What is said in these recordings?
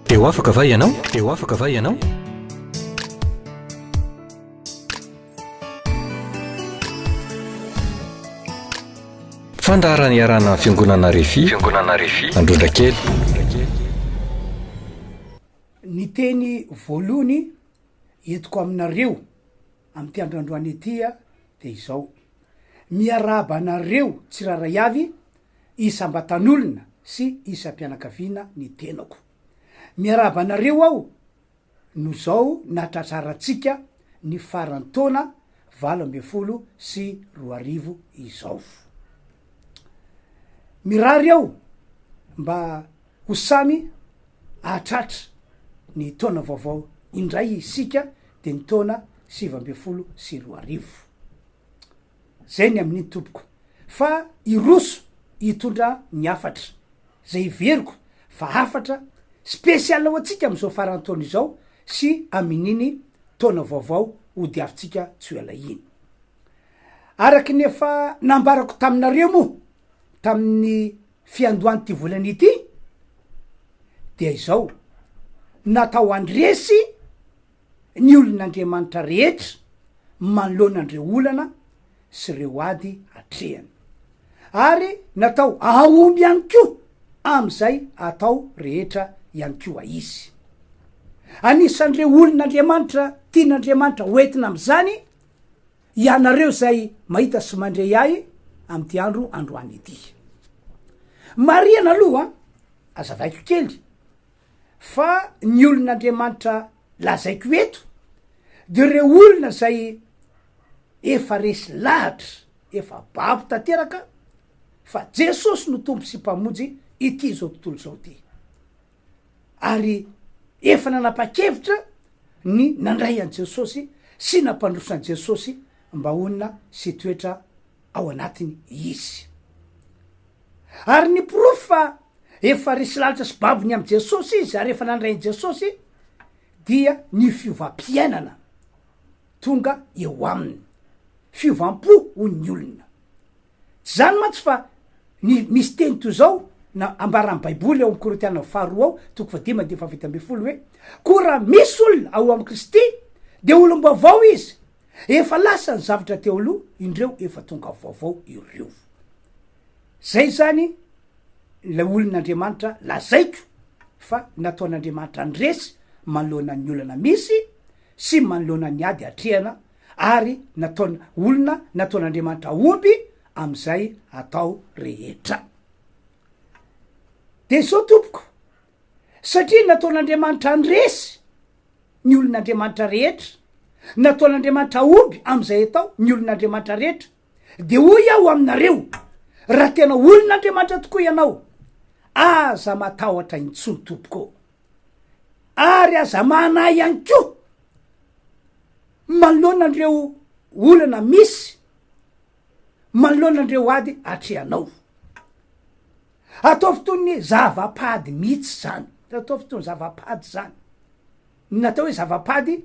Te ho afaka va ianao? Te ho afaka va ianao? Fandaharana iarahana amin'ny Fiangonana Refi, Fiangonana Refi, Androndrakely. Ny teny voalohany entiko aminareo amin'ity andro androany ity dia izao, miarahaba anareo tsirairay avy isam-batan'olona sy isam-pianakaviana ny tenako. Miarahaba anareo aho no zao nahatratrarantsika ny faran'ny taona 2018 izao. Mirary aho mba ho samy hahatratra ny taona vaovao indray isika dia ny taona 2019. Zay ny amin'iny tompoko fa hiroso hitondra ny hafatra zay heveriko fa hafatra spécial ho antsika amin'izao faran'ny taona izao sy amin'iny taona vaovao hodiavintsika tsy ho ela iny. Araky ny efa nambarako taminareo moa tamin'ny fiandohan'ity volana ity dia izao, natao handresy ny olon'Andriamanitra rehetra manoloana an'ireo olana sy ireo ady atrehany. Ary natao hahomby ihany koa amin'izay atao rehetra ihany koa izy. Anisan'ireo olon'Andriamanitra tian'Andriamanitra hoentina amin'izany ianareo izay mahita sy mandre ahy amin'ity andro androany ity. Marihana aloha, azavaiko kely, Fa ny olon'Andriamanitra lazaiko eto de ireo olona zay efa resy lahatra, efa babo tanteraka fa Jesosy no Tompo sy Mpamonjy ity zao tontolo zao ty. Ary efa nanapa-kevitra ny nandray an'i Jesosy sy nampandroso an'i Jesosy mba honina sy hitoetra ao anatiny izy. Ary ny porofo fa efa resy lalitra sy babo ny amin'i Jesosy izy ary efa nandray an'i Jesosy dia ny fiovam-piainana tonga eo aminy. Fiovam-po hoy ny olona. Tsy izany mantsy fa ny misy teny toy izao na ambaran'ny Baiboly ao amin'ny Korintiana faharoa ao toko fahadimy andininy faha-17 hoe koa raha misy olona ao amin'i Kristy dia olom-baovao izy, efa lasa ny zavatra teo aloha, indreo efa tonga vaovao ireo. Zay zany ilay olon'Andriamanitra lazaiko fa nataon'Andriamanitra handresy manoloana ny olana misy sy manoloana ny ady atrehana ary nataon olona nataon'Andriamanitra hahomby am'izay atao rehetra. De zao tompoko, satria nataon'Andriamanitra handresy ny olon'Andriamanitra rehetra, nataon'Andriamanitra hahomby am'izay atao ny olon'Andriamanitra rehetra, De hoy aho aminareo, raha tena olon'Andriamanitra tokoa ianao, aza matahotra intsony tompoko ô, ary aza manahy ihany koa manoloana an'ireo olana misy, manoloana an'ireo ady atrehanao. Ataovy toy ny zava-pady mihitsy zany, ataovy toy ny zava-pady zany. Ny natao hoe zava-pady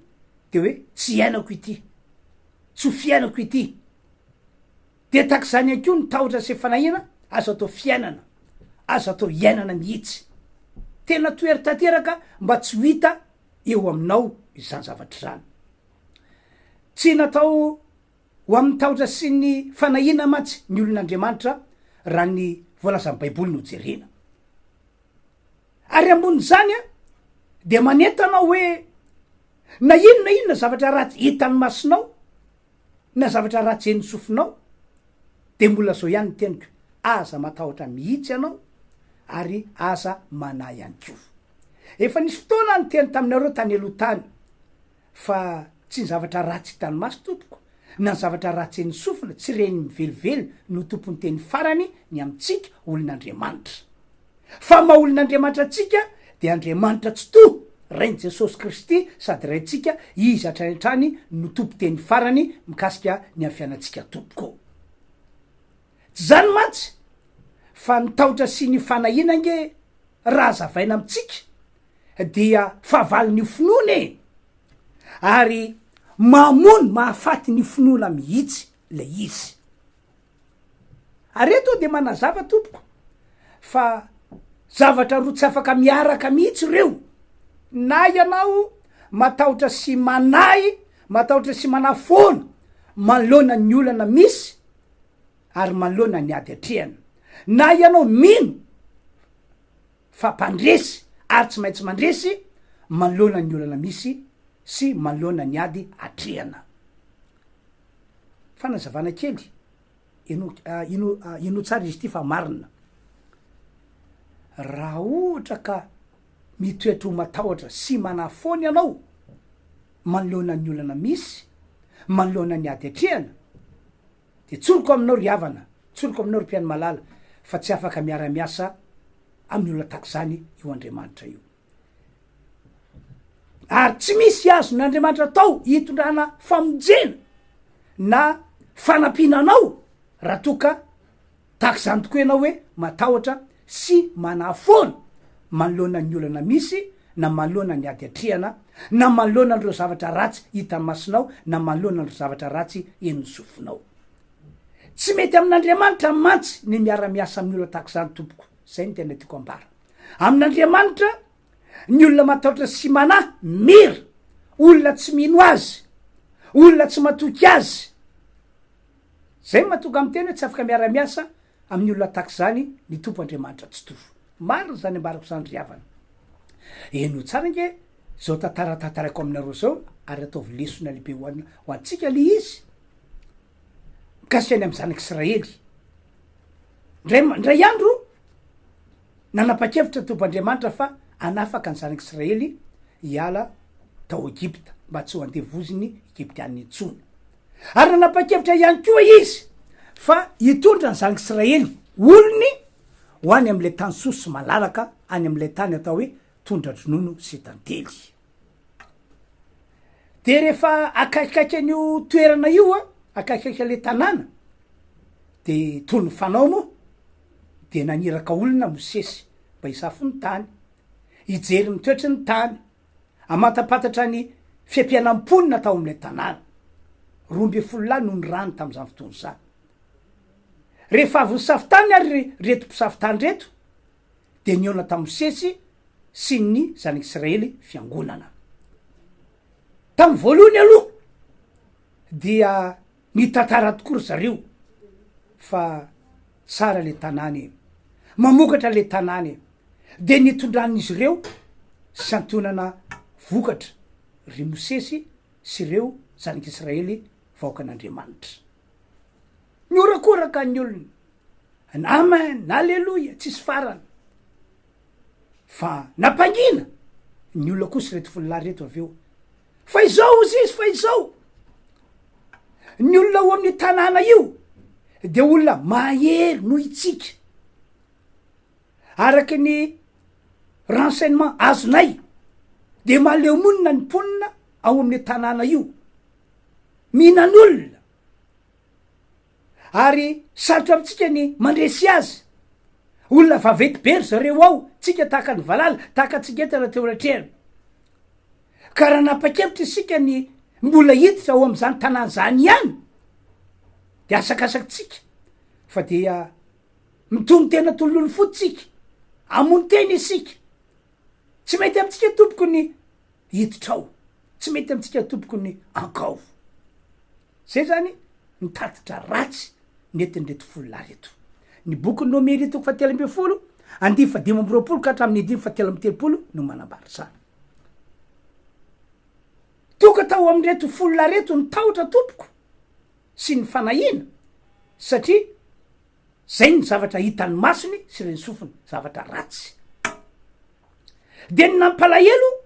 de hoe tsy iainako ity, tsy ho fiainako ity. De tahak'izany ihany koa ny tahotra sy fanahiana azo atao fiainana, azo atao iainana mihitsy. Tena tohery tanteraka mba tsy ho hita eo aminao izany zavatra izany. Tsy natao ho amin'ny tahotra sy ny fanahiana mantsy ny olon'Andriamanitra raha ny voalazan'ny Baiboly no jerena. Ary ambonin'izany dia manentana aho hoe na inona inona zavatra ratsy hitan'ny masonao na zavatra ratsy henon'ny sofinao dia mbola zao ihany ny teniko, aza matahotra mihitsy ianao ary aza manahy ihany koa. Efa nisy fotoana aho niteny taminareo tany aloha tany fa tsy ny zavatra ratsy hitan'ny maso tompoko na ny zavatra ratsy henon'ny sofina tsy ren'ny velively no tompon'ny teny farany ny amintsika olon'Andriamanitra. Fa maha olon'Andriamanitra antsika dia Andriamanitra Tsitoha, Rain'i Jesosy Kristy sady Raintsika, Izy hatrany hatrany no tompon-teny farany mikasika ny amin'ny fiainantsika tompoko. Tsy izany mantsy fa ny tahotra sy ny fanahiana ange raha hazavaina amintsika dia fahavalon'io finoana e! Ary mamono mahafaty ny finoana mihitsy ilay izy. Ary eto aho dia manazava tompoko fa zavatra roa tsy afaka miaraka mihitsy ireo. Na ianao matahotra sy manahy, matahotra sy manahy foana manoloana ny olana misy ary manoloana ny ady atrehana. Na ianao mino fa mpandresy ary tsy maintsy mandresy manoloana ny olana misy sy manoloana ny ady atrehana. Fanazavana kely, eno ino ino tsara izy ity fa marina. Raha ohatra ka mitoetra ho matahotra sy manahy foana ianao manoloana ny olana misy, manoloana ny ady atrehana, de tsoriko aminao ry havana, tsoriko aminao ry mpihaino malala fa tsy afaka miara-miasa amin'ny olona tahaka izany io Andriamanitra io. Ary tsy misy azon'Andriamanitra atao hitondrana famonjena na fanampiana anao raha toa ka tahaka izany tokoa ianao hoe matahotra sy manahy foana manoloana ny olana misy na manoloana ny ady atrehana na manoloana an'ireo zavatra ratsy hitan'ny masonao na manoloana an'ireo zavatra ratsy henon'ny sofinao. Tsy mety amin'Andriamanitra mantsy ny miara-miasa amin'ny olona tahaka izany tompoko. Izay no tena tiako ambara. Amin'Andriamanitra, ny olona matahotra sy manahy, mira, olona tsy mino azy, olona tsy matoky azy. Zay no mahatonga miteny hoe tsy afaka miara-miasa amin'ny olona tahaka izany ny Tompo Andriamanitra Tsitoha. Marina izany ambarako izany ry havana. Henoy tsara ange izao tantara tantaraiko aminareo izao ary ataovy lesona lehibe ho an- ho antsika le izy mikasika ny amin'ny zanak'Israely. Ndray ndray andro Nanapa-kevitra ny Tompo Andriamanitra fa hanafaka ny zanak'Israely hiala tao Egypta mba tsy ho andevozin'ny Egyptiana intsony. Ary nanapa-kevitra ihany koa Izy fa hitondra ny zanak'Israely olony ho any amin'ilay tany soa sy malalaka, any amin'ilay tany atao hoe tondra-dronono sy tantely. De rehefa akaikikaiky an'io toerana io, akaikikaiky an'ilay tanàna, de toy ny fanao moa, dia naniraka olona Mosesy mba hisafo ny tany, hijery ny toetry ny tany, hamantapantatra ny fiampianan'ny mponina tao amin'ilay tanàna. 12 lahy no nirany tamin'izany fotoana izany. Rehefa avy nisafo tany ary ireto mpisafo tany ireto, dia nihaona tamin'i Mosesy sy ny zanak'Israely fiangonana. Tamin'ny voalohany aloha dia Nitantara tokoa ry zareo fa tsara le tanàna e, mamokatra le tanàna e, de nitondran'izy ireo santionana vokatra ry Mosesy sy ireo zanak'Israely vahoakan'Andriamanitra. Nihorakoraka ny olona, Amen, Aleloia, tsisy farany. Fa nampangina ny olona kosa ireto fololahy ireto avy eo. Fa izao hozy izy, fa izao. Ny olona ao amin'io tanàna io de olona mahery noho itsika. Araky ny renseignement azonay de mahaleo monina ny mponina ao amin'io tanàna io. Mihinan'olona. Ary sarotra amintsika ny mandresy azy. Olona vaventy be ry zareo ao, tsika tahaka ny valala, tahaka antsika entana teo anatrehany. Ka raha nanapa-kevitra isika ny mbola hiditra ao amin'izany tanàna izany ihany, de asakasakintsika fa dia mitonon-tena tolon'ny fo tsika, hamono tena isika. Tsy mety amintsika tompoko ny hiditra ao, tsy mety amintsika tompoko ny hankao. Zay zany ny tatitra ratsy nentin'ireto fololahy reto. Ny bokin'ny Nomery toko fahatelo ambin'ny folo, andininy faha-25 ka hatramin'ny andininy fahatelo amby telopolo no manambara izany. Tonga tao amin'ireto fololahy reto ny tahotra tompoko sy ny fanahiana satria zay ny zavatra hitan'ny masony sy ren'ny sofiny, zavatra ratsy. De ny nampalahelo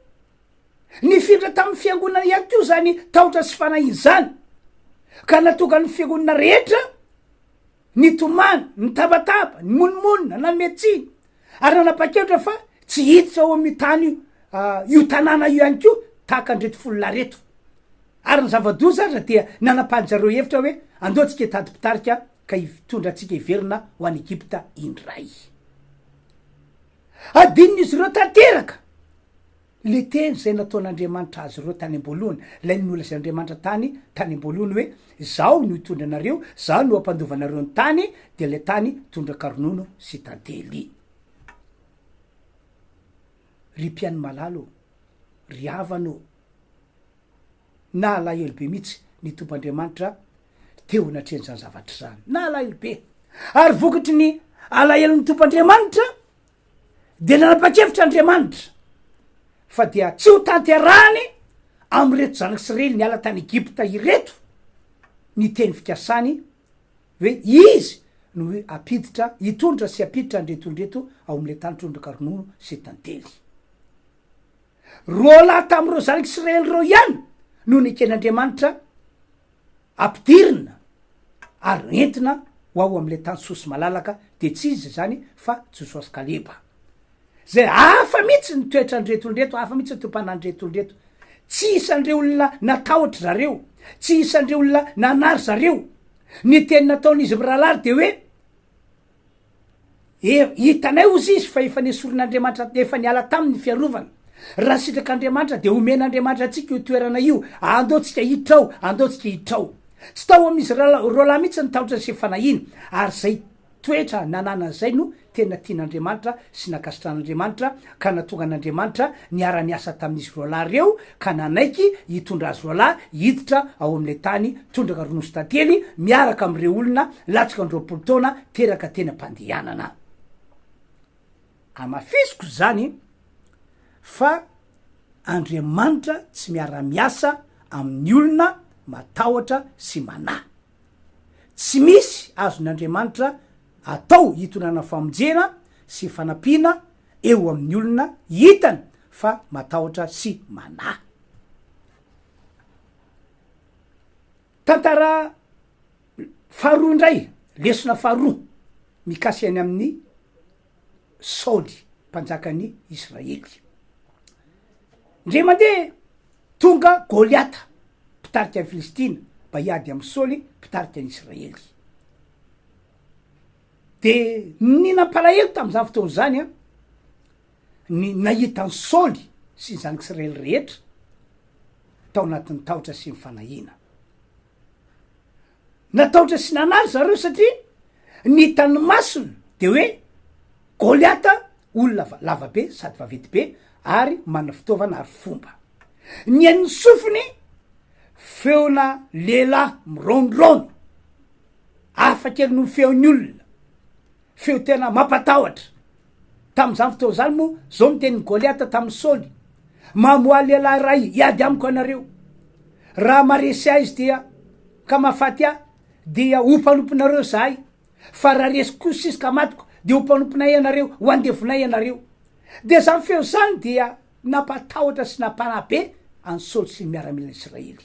Nifindra tamin'ny fiangonana ihany koa izany tahotra sy fanahiana izany, ka nahatonga ny fiangonana rehetra nitomany, nitabataba, nimonomonona, nanome tsiny, ary nanapa-kevitra fa tsy hiditra ao amin'io tany io, io tanàna io ihany koa tahaka an'ireto fololahy ireto. Ary ny zava-doza aza dia nanapahan-jareo hevitra hoe andao antsika hitady mpitarika ka hitondra antsika hiverina ho any Egypta indray. Adinon'izy ireo tanteraka Le teny izay nataon'Andriamanitra azy ireo tany am-boalohany, ilay nolazain'Andriamanitra tany tany am-boalohany hoe, Izaho no hitondra anareo, Izaho no hampandova anareo ny tany, dia ilay tany tondraka ronono sy tantely. Ry mpihaino malala ô! Ry havana ô! Nalahelo be mihitsy ny Tompo Andriamanitra teo anatrehan'izany zavatra izany. Nalahelo be. Ary vokatry ny alahelon'ny Tompo Andriamanitra dia nanapa-kevitra Andriamanitra fa dia tsy ho tanterahany amin'ireto zanak'Israely niala tany Egypta ireto ny teny fikasany hoe izy no hampiditra, hitondra sy hampiditra an'ireto olona ireto ao amin'ilay tany trondraka ronono sy tantely. Roalahy tamin'ireo zanak'Israely ireo ihany no neken'Andriamanitra ampidirina ary entina ho ao amin'ilay tany soa sy malalaka, dia tsy iza izany fa Josoa sy Kaleba. Izay hafa mihitsy ny toetran'ireto olona ireto, hafa mihitsy ny toe-panahin'ireto olona ireto. Tsy isan'ireo olona natahotra zareo, tsy isan'ireo olona nanary zareo. Ny teny nataon'izy mirahalahy dia hoe, E, hitanay hozy izy fa efa nesorin'Andriamanitra, efa niala taminy ny fiarovana. Raha sitrak'Andriamanitra dia omen'Andriamanitra antsika io toerana io, andao tsika hiditra ao, andao tsika hiditra ao. Tsy tao amin'izy roalahy mihitsy ny tahotra sy fanahiana, ary izay toetra nananany izay no tena tian'Andriamanitra sy nankasitrahan'Andriamanitra, ka nahatonga an'Andriamanitra niara-niasa tamin'izy roalahy ireo, ka nanaiky hitondra azy roalahy hiditra ao amin'ilay tany tondraka ronono sy tantely miaraka amin'ireo olona latsaka ny 20 taona teraka teny am-pandehanana. Hamafisiko izany fa Andriamanitra tsy miara-miasa amin'ny olona matahotra sy manahy. Tsy misy azon'Andriamanitra atao hitondrana famonjena sy fanampiana eo amin'ny olona hitany fa matahotra sy manahy. Tantara faharoa indray, lesona faharoa mikasika ny amin'ny Saoly, mpanjakan'i Israely. Indray mandeha tonga Goliata, mpitarika ny Filistina, mba hiady amin'i Saoly, mpitarika ny Israely. De ny nampalahelo tamin'izany fotoana izany an, ny nahita an'i Saoly sy ny zanak'Israely rehetra tao anatin'ny tahotra sy ny fanahiana. Natahotra sy nanary zareo satria ny hitan'ny masony de hoe Goliata olona lava be sady vaventy be ary manana fitaovana ary fomba. Ny hain'ny sofiny feona lehilahy miraondraona, hafa kely noho ny feon'ny olona, feo tena mampatahotra. Tamin'izany fotoana izany moa, izao no tenin'i Goliata tamin'i Saoly, Mamoaha lehilahy iray hiady amiko ianareo. Raha maharesy ahy izy dia, ka mahafaty ahy, dia ho mpanomponareo izahay. Fa raha resiko kosa izy ka matiko, dia ho mpanomponay ianareo, ho andevonay ianareo. Dia izany feo izany dia nampatahotra sy nampanahy be an'i Saoly sy ny miaramilan'i Israely.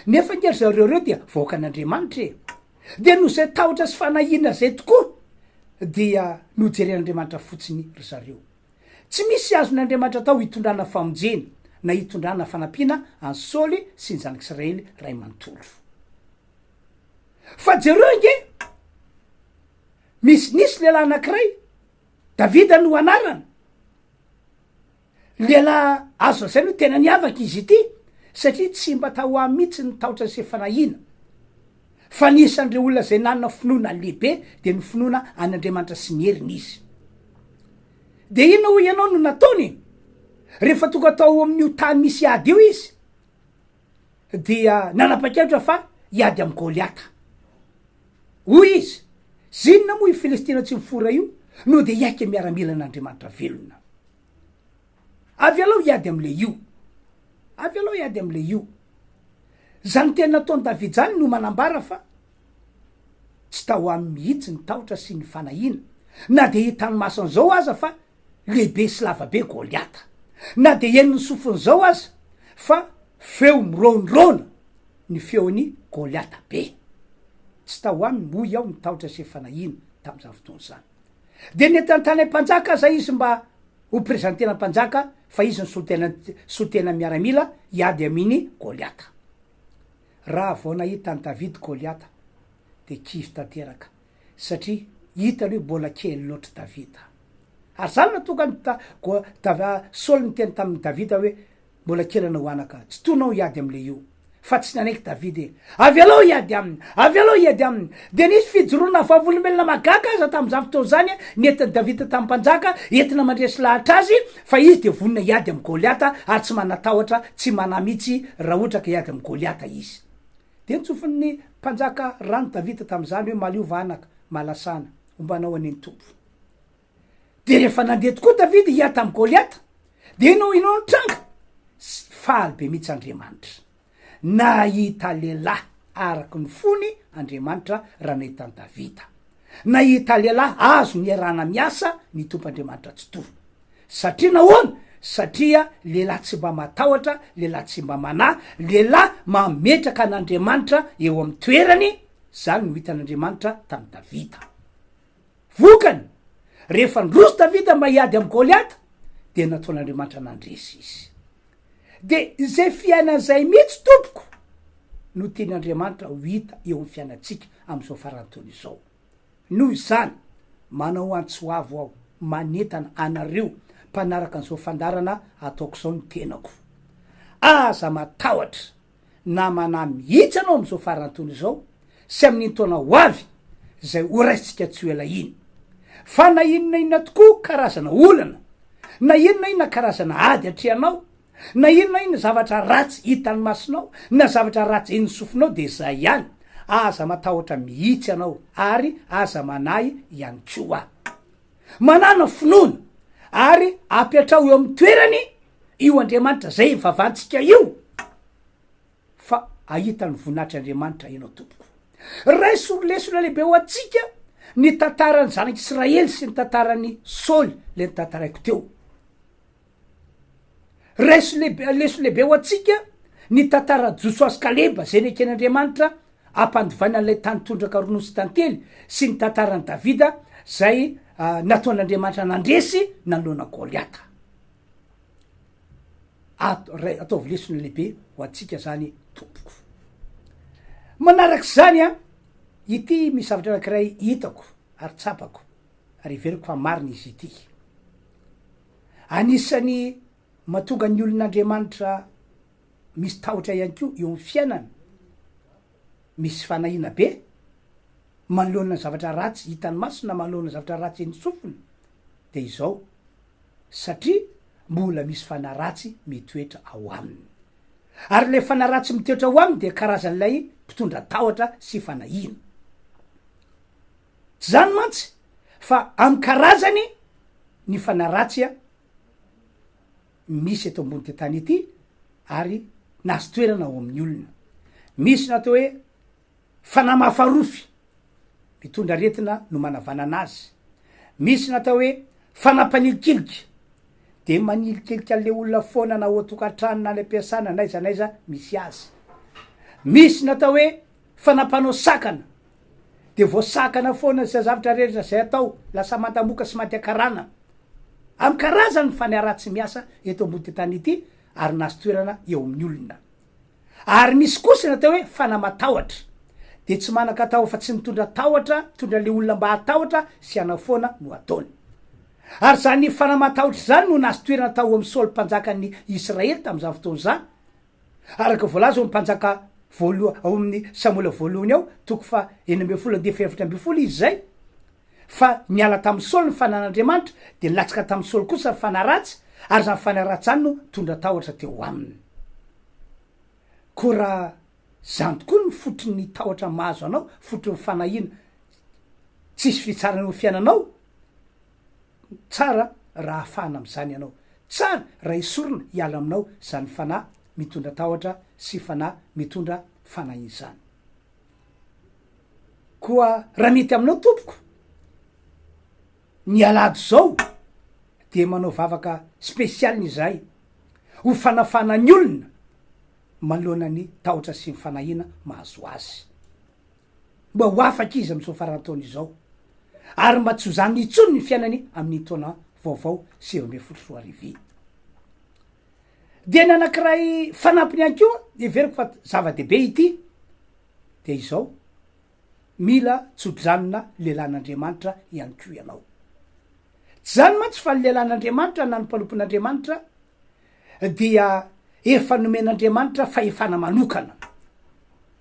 Nefa ange ry zareo ireo dia vahoakan'Andriamanitra e! Dia noho izay tahotra sy fanahiana izay tokoa dia nojeren'Andriamanitra fotsiny ry zareo. Tsy misy azon'Andriamanitra atao hitondrana famonjena na hitondrana fanampiana an'i Saoly sy ny zanak'Israely ray manontolo. Fa jereo ange, misy nisy lehilahy anankiray, Davida no anarany, Lehilahy azo lazaina hoe tena niavaka izy ity satria tsy mba tao aminy mihitsy ny tahotra sy fanahiana fa ny isan'ireo olona izay nanana finoana lehibe dia ny finoana an' Andriamanitra sy ny heriny izy. Dia inona hoy ianao no nataony? Rehefa tonga tao amin'io tany misy ady io izy dia nanapa-kevitra fa hiady amin'i Goliata. Hoy izy, Zinona moa io Filistina tsy mifora io no dia hiaika miaramilan'Andriamanitra velona? Avelao hiady amin'ilay io. Avelao hiady amin'ilay io. Izany teny nataon'i Davida izany no manambara fa tsy tao aminy mihitsy ny tahotra sy ny fanahiana, na dia hitan'ny masony izao aza fa lehibe sy lava be Goliata, na dia henon'ny sofiny izao aza fa feo miraondraona ny feon'i Goliata be. Tsy tao aminy, hoy aho, ny tahotra sy ny fanahiana tamin'izany fotoana izany. Dia nety hanontany mpanjaka aza izy mba ho prezantena mpanjaka fa izy no solotena solotena miaramila hiady amin i Goliata. Raha vao nahita an'i David Goliata dia kivy tanteraka satria hitany hoe mbola kely loatra Davida. Ary zany nahatonga an'i Da- Go- Dava- Saoly niteny tamin'i Davida hoe mbola kely anao anaka, tsy tonao hiady amle io. Fa tsy nanaiky Davida e. Avelao hiady aminy! Avelao hiady aminy! Dia nisy fijoroana vavolombelona mahagaga aza tamin'izany fotoana izany nentin'i Davida tamin'ny mpanjaka, entina mandresy lahatra azy fa izy dia vonona hiady amin'i Goliata ary tsy manan-tahotra, tsy manahy mihitsy raha ohatra ka hiady amin'i Goliata izy. Dia notsofin'ny mpanjaka rano Davida tamin'izany hoe, Maliova anaka, malasana, homba anao anie ny Tompo. Dia rehefa nandeha tokoa Davida hiady tamin'i Goliata, dia inona inona no nitranga? Faly be mihitsy Andriamanitra. Nahita lehilahy araka ny fony Andriamanitra raha nahita an'i Davida. Nahita lehilahy azo niarahana miasa ny Tompo Andriamanitra Tsitoha. Satria nahoana? Satria lehilahy tsy mba matahotra, lehilahy tsy mba manahy, lehilahy mametraka an'Andriamanitra eo amin'ny toerany, izany no hitan'Andriamanitra tamin'i Davida. Vokany, rehefa niroso Davida mba hiady amin'i Goliata, dia nataon'Andriamanitra nandresy izy. Dia izay fiainana izay mihitsy tompoko no tian'Andriamanitra ho hita eo amin'ny fiainantsika amin'izao faran'ny taona izao. Noho izany, manao antso avo aho, manentana anareo mpanaraka an'izao fandaharana ataoko izao ny tenako. Aza matahotra na manahy mihitsy ianao amin'izao faran'ny taona izao sy amin'iny taona ho avy izay horaisintsika tsy ho ela iny. Fa na inona inona tokoa karazana olana, na inona inona karazana ady atrehanao, na inona inona zavatra ratsy hitan'ny masonao, na zavatra ratsy henon'ny sofinao dia izay ihany. Aza matahotra mihitsy ianao ary aza manahy ihany koa. Manàna finoana ary apetraho eo amin'ny toerany io Andriamanitra izay ivavahantsika io fa hahita ny voninahitr' Andriamanitra ianao tompoko. Raiso lesona lehibe ho antsika ny tantaran'ny zanak'Israely sy ny tantaran'i Saoly le notantaraiko teo. Raiso lehibe lesona lehibe ho antsika ny tantaran'i Josoa sy Kaleba zay neken'Andriamanitra hampandovaina an'ilay tany tondraka ronono sy tantely sy ny tantaran'i Davida zay nataon'Andriamanitra nandresy nanoloana Goliata. Ato, ray, ataovy lesona lehibe ho antsika zany tompoko. Manaraka izany an, ity misy zavatra anankiray hitako ary tsapako ary heveriko fa marina izy ity. Anisan'ny mahatonga ny olon'Andriamanitra misy tahotra ihany koa eo amin'ny fiainana, misy fanahiana be manoloana ny zavatra ratsy hitan'ny maso na manoloana ny zavatra ratsy henon'ny sofina dia izao, satria mbola misy fanahy ratsy mitoetra ao aminy. Ary ilay fanahy ratsy mitoetra ao aminy dia karazan'ilay mpitondra tahotra sy fanahiana. Tsy izany mantsy fa amin'ny karazany ny fanahy ratsy misy eto ambony tany ity ary nahazo toerana ao amin'ny olona. Misy ny atao hoe fanahy mahafarofy, mitondra aretina no manavanana azy. Misy ny atao hoe fanahy mpanilikilika, de manilikilika an'le olona foana na ao an-tokantrano na any am-piasana n'aiza n'aiza misy azy. Misy ny atao hoe fanahy mpanao sakana, de voasakana foana izay zavatra rehetra izay atao, lasa mandamoka sy maty akarana. Amin'ny karazany ny fanahy ratsy miasa eto ambony tany ity ary nahazo toerana eo amin'ny olona. Ary misy kosa ny atao hoe fanahy matahotra, dia tsy manan-katao afa-tsy mitondra tahotra, mitondra ilay olona mba hatahotra sy hanafoana no ataony. Ary izany fanahy matahotra izany no nahazo toerana tao amin'i Saoly mpanjakan'ny Israely tamin'izany fotoana izany, araka voalaza ao amin'ny Mpanjaka voaloha ao amin'ny Samoela voalohany ao, toko faha 16 andiany faha 14 izy izay, fa niala tamin'i Saoly ny fanan'Andriamanitra, dia nilatsaka tamin'i Saoly kosa ny fanahy ratsy, ary izany fanahy ratsy izany no nitondra tahotra teo aminy. Koa raha izany tokoa no fototry ny tahotra mahazo anao, fototry ny fanahiana tsisy fitsarana eo amin'ny fiainanao, tsara raha afahana amin'izany ianao. Tsara raha esorina hiala aminao izany fanahy mitondra tahotra sy fanahy mitondra fanahiana izany. Koa raha mety aminao tompoko, ny alahady izao dia manao vavaka spesialy izahay ho fanafana ny olona manoloana ny tahotra sy ny fanahiana mahazo azy. Mba ho afaka izy amin'izao faran'ny taona izao ary mba tsy ho zany intsony ny fiainany amin'iny taona vaovao 2019 iny. Dia ny anankiray fanampiny ihany koa heveriko fa zava-dehibe ity dia izao, mila tso-dranona lehilahin'Andriamanitra ihany koa ianao. Tsy izany mantsy fa ny lehilahin'Andriamanitra na ny mpanompon'Andriamanitra dia efa nomen'Andriamanitra fahefana manokana.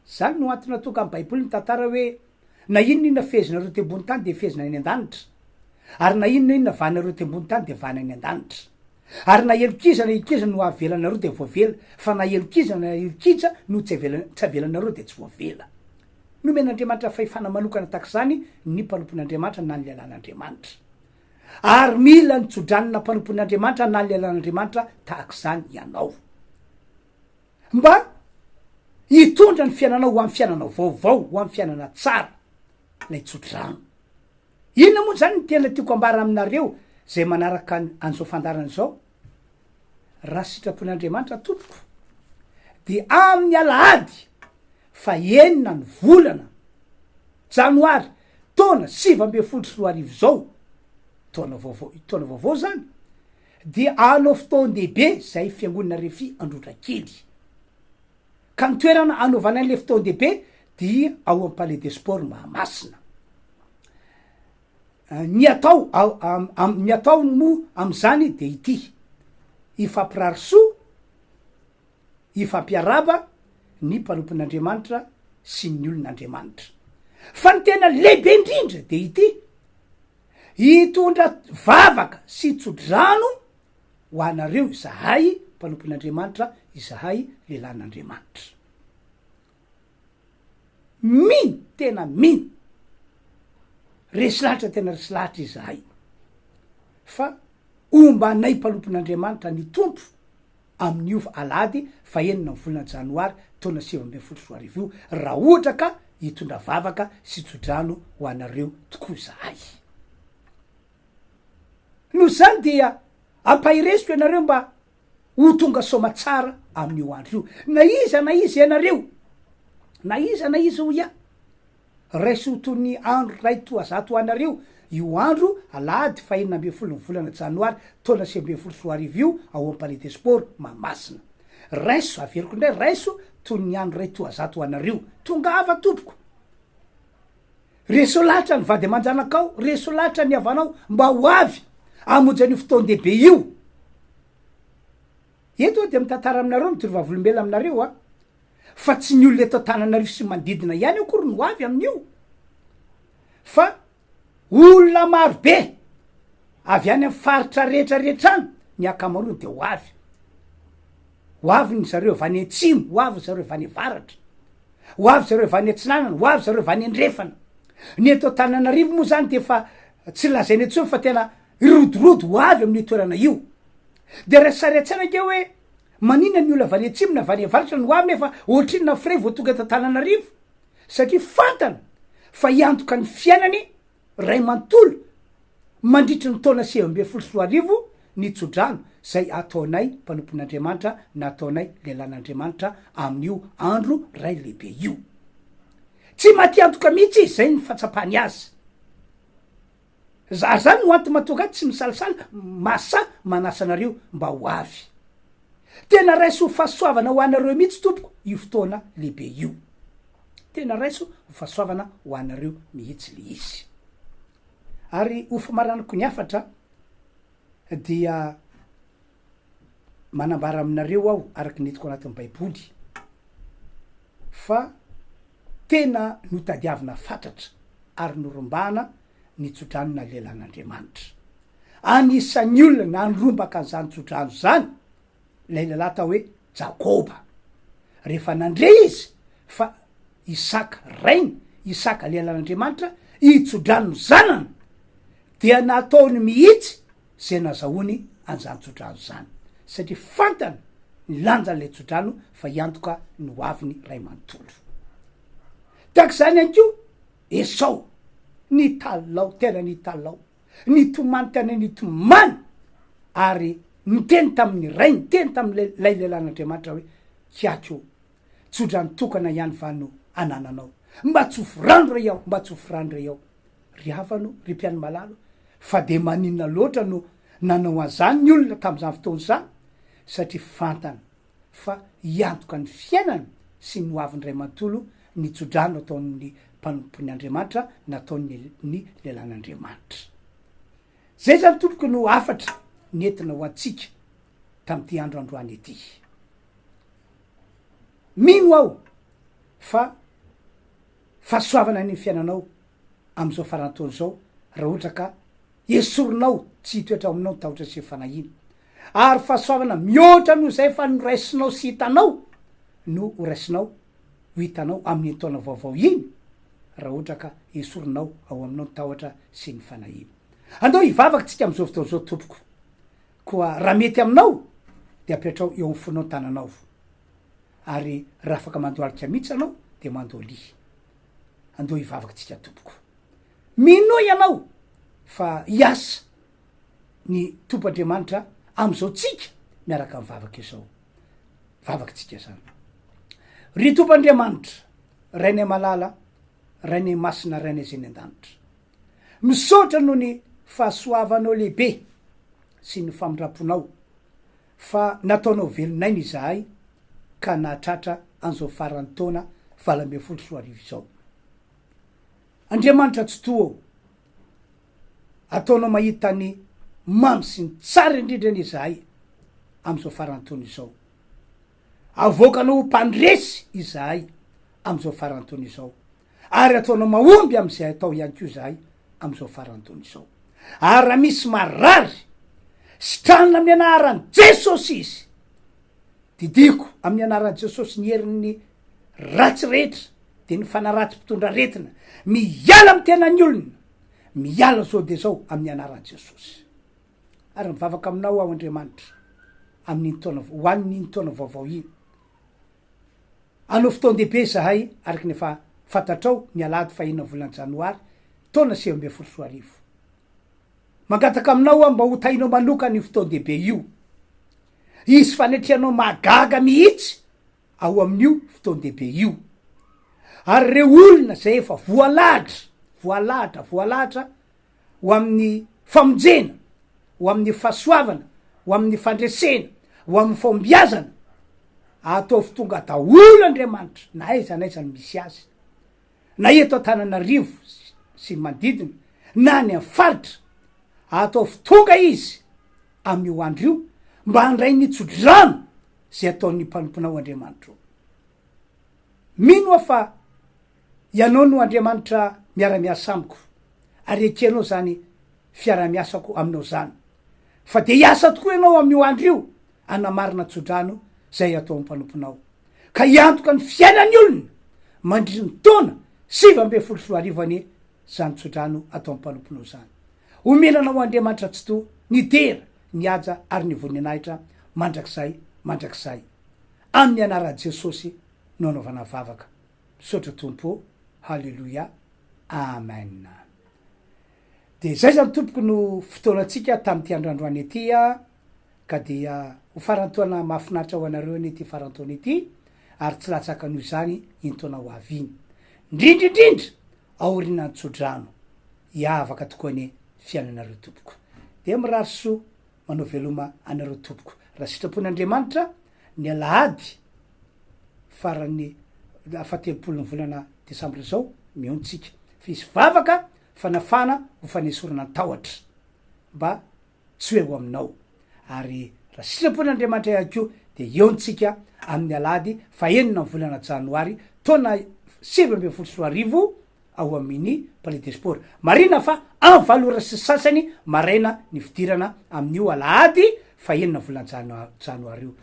Zany no antony nahatonga ny Baiboly mitantara hoe, Na inona inona fehezinareo teo ambony tany dia fehezina any an-danitra, ary na inona inona vahanareo teo ambony tany dia vahana any an-danitra. Ary na helok'iza na helok'iza no avelanareo dia voavela, fa na helok'iza na helok'iza no tsy avela tsy avelanareo dia tsy voavela. Nomen'Andriamanitra fahefana manokana tahaka izany ny mpanompon'Andriamanitra na ny lehilahin'Andriamanitra. Ary mila ny tsodranona mpanompon'Andriamanitra na ny lehilahin'Andriamanitra tahaka izany ianao. Mba hitondra ny fiainanao ho amin'ny fiainana vaovao, ho amin'ny fiainana tsara, ilay tsodrano. Inona moa izany no tena tiako ambara aminareo izay manaraka an'izao fandaharana izao? Raha sitrapon'Andriamanitra tompoko, dia amin'ny alahady fahenina ny volana janoary taona 2019 izao, taona vaovao, taona vaovao izany, dia hanao fotoan-dehibe izay fiangonana Refi Androndrakely. Ka ny toerana hanaovana an'ilay fotoan-dehibe dia ao amin'ny Palais des Sports Mahamasina. Ny atao ny atao moa amin'izany dia ity, hifampirary soa, hifampiarahaba ny mpanompon'Andriamanitra sy ny olon'Andriamanitra. Fa ny tena lehibe indrindra dia ity, Hitondra vavaka sy tso-drano ho anareo izahay mpanompon'Andriamanitra, izahay lehilahin'Andriamanitra. Mino, tena mino, resy lahatra tena resy lahatra izahay fa homba anay mpanompon'Andriamanitra ny Tompo amin'io alahady fahenina ny volana janoary taona 2019 io, raha ohatra ka hitondra vavaka sy tsodrano ho anareo tokoa izahay. Noho izany dia ampahereziko ianareo mba ho tonga soamatsara amin'io andro io. Na iza na iza ianareo, na iza na iza hoy aho, Raiso ho toy ny andro iray toa zato ho anareo io andro alahady fahenina ambin'ny ny volana janoary taona 2019 io ao am Palais des Sports Mahamasina. Raiso, averiko indray, raiso toy ny andro iray toa zato ho anareo. Tongava tompoko! Reseo lahatra ny vady aman-janakao, reseo lahatra ny havanao mba ho avy hamonjy an'io fotoan-dehibe io. Eto aho dia mitantara aminareo, mijoro vavolombelona aminareo aho. Fa tsy ny olona eto Antananarivo sy manodidina ihany akory no avy amin'io fa olona maro be avy any amin'ny faritra rehetra rehetra any ny ankamaroany de ho avy. Ho avy ny zareo avy any atsimo, ho avy zareo avy any avaratra, ho avy zareo avy any atsinanana, ho avy zareo avy any andrefana. Ny eto Antananarivo moa zany de efa tsy lazaina intsony fa tena hirodorodo ho avy amin'io toerana io. De raha sary an-tsaina ange hoe Maninona ny olona avy any atsimo na avy any avaratra no avy nefa ohatrinona frais vao tonga eto Antananarivo? Satria fantany fa hiantoka ny fiainany ray manontolo mandritry ny taona 2019 ny tsodrano zay ataonay mpanompon'Andriamanitra na ataonay lehilahin'Andriamanitra amin'io andro ray lehibe io. Tsy matiantoka mihitsy izy, zay ny fahatsapany azy. Za zany no antony mahatonga ahy tsy misalasala masahy manasa anareo mba ho avy. Tena raiso ho fahasoavana ho anareo mihitsy tompoko io fotoana lehibe io. Tena raiso ho fahasoavana ho anareo mihitsy le izy. Ary ho famaranako ny hafatra dia manambara aminareo aho araka ny hitako anatin'ny baiboly fa tena notadiavina fatratra ary norombahana ny tsodrano nalelan'Andriamanitra. Anisan'ny olona nandrombaka an'izany tsodrano izany ilay lehilahy atao hoe Jakoba. Rehefa nandre izy fa Isaka rainy, Isaka lehilahin'Andriamanitra, hitsodrano ny zanany, dia nataony mihitsy izay nazahoany an'izany tsodrano izany, satria fantany ny lanjan'ilay tsodrano fa hiantoka ny hoaviny ray manontolo. Tahaka izany ihany koa, Esao, nitalao, tena nitalao, nitomany tena nitomany, ary niteny tamin'ny rainy, niteny tamin'ilay lehilahin'Andriamanitra hoe, Kiaky ô, tsodrano tokana ihany va no anananao? Mba tsofy rano re aho, mba tsofy rano re aho. Ry havana ô, ry mpihaino malala ô, fa dia maninona loatra no nanao an'izany ny olona tamin'izany fotoana izany? Satria fantany fa hiantoka ny fiainany sy ny hoaviny iray manontolo ny tsodrano ataon'ny mpanompon' Andriamanitra nataon'ny ny lehilahin'Andriamanitra. Zay zany tompoko no hafatra nentina ho antsika tamin'ity andro androany ity. Mino aho. Fa fahasoavana ny fiainanao amin'izao faran'ny taona izao raha ohatra ka esorinao tsy hitoetra ao aminao ny tahotra sy ny fanahiana. Ary fahasoavana mihoatra noho izay efa noraisinao sy hitanao no ho raisinao ho hitanao amin'iny taona vaovao iny raha ohatra ka esorinao ao aminao ny tahotra sy ny fanahiana. Andao hivavaka tsika amin'izao fotoana izao tompoko. Koa raha mety aminao dia apetrao eo amin'ny fonao ny tananao. Ary raha afaka mandohalika mihitsy ianao dia mandoaliha. Andao hivavaka tsika tompoko. Minoa ianao fa hiasa ny Tompo Andriamanitra amin'izao tsika miaraka mivavaka izao. Vavaka tsika zany. Ry Tompo Andriamanitra, Rainay malala, Rainay masina, Rainay izay any an-danitra. Misaotra noho ny fahasoavanao lehibe sy ny famindram-ponao fa nataonao velon'aina izahay ka nahatratra an'izao faran'ny taona 2018 izao. Andriamanitra Tsitoha ô, ataonao mahita ny mamy sy ny tsara indrindra anie izahay amin'izao faran'ny taona izao. Avoakanao ho mpandresy izahay amin'izao faran'ny taona izao. Ary ataonao mahomby amin'izay atao ihany koa izahay amin'izao faran'ny taona izao. Ary raha misy marary, sitranina amin'ny anaran'i Jesosy izy. Didiko amin'ny anaran'i Jesosy ny herin'ny ratsy rehetra, dia ny fanaratsy mpitondra aretina, miala amin'ny tenan'ny olona, miala zao dia zao amin'ny anaran'i Jesosy. Ary mivavaka aminao aho Andriamanitra, amin'iny taona, ho an'iny taona vaovao iny. Hanao fotoan-dehibe izahay, araka ny efa fantatrao, ny alahady fahenina volana janoary, taona 2019. Mangataka aminao aho mba ho tahinao manokana io fotoan-dehibe io. Hisy fanetrehanao mahagaga mihitsy ao amin'io fotoan-dehibe io. Ary ireo olona izay efa voalahatra, voalahatra, voalahatra ho amin'ny famonjena, ho amin'ny fahasoavana, ho amin'ny fandresena, ho amin'ny fahombiazana, ataovy tonga daholo Andriamanitra na aiza na aiza no misy azy, na eto Antananarivo sy ny manodidina, na any amin'ny faritra, ataovy tonga izy amin'io andro io mba handray ny tsodrano izay ataon'ny mpanomponao Andriamanitra o. Mino aho fa Ianao no Andriamanitra miara-miasa amiko, ary ekenao izany fiarahamiasako aminao izany. Fa dia hiasa tokoa Ianao amin'io andro io, hanamarina tsodrano izay atao amin'ny mpanomponao, ka hiantoka ny fiainan'ny olona mandritry ny taona 2019 anie izany tsodrano atao amin'ny mpanomponao izany. Omena Anao Andriamanitra Tsitoha ny dera, ny haja ary ny voninahitra mandrakizay mandrakizay. Amin'ny anaran'i Jesosy no anaovana vavaka. Misaotra Tompo ô, Haleloia, Amen. De zay zany tompoko no fotoanantsika tamin'ity andro androany ity a, ka dia ho farantaona mahafinaritra ho anareo anie ity farantaona ity, ary tsy latsaka noho izany iny taona ho avy iny. Indrindra indrindra aorianan'ny tsodrano, hiavaka tokoa anie fiainanareo tompoko. Dia mirary soa manao veloma anareo tompoko. Raha sitrapon'Andriamanitra, ny alahady faran'ny fahatelopolon'ny volana desambra izao, mihaona tsika. Fa hisy vavaka fanafana ho fanesorana ny tahotra mba tsy ho eo aminao. Ary raha sitrapon'Andriamanitra ihany koa dia hihaona tsika amin'ny alahady fahenina ny volana janoary taona 2019 ao amin'ny Palais des Sports. Marihina fa amin'ny valo ora sy sasany maraina ny fidirana amin'io alahady fahenina volana janoary io.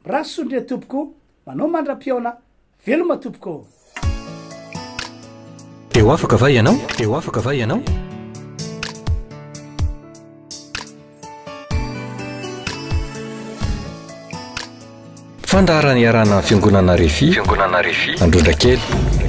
Mirary soa indrindra tompoko, manao mandra-pihaona, veloma tompoko ô! Te ho afaka va ianao? Te ho afaka va ianao? Fandaharana iarahana amin'ny Fiangonana Refi, Fiangonana Refi, Androndrakely.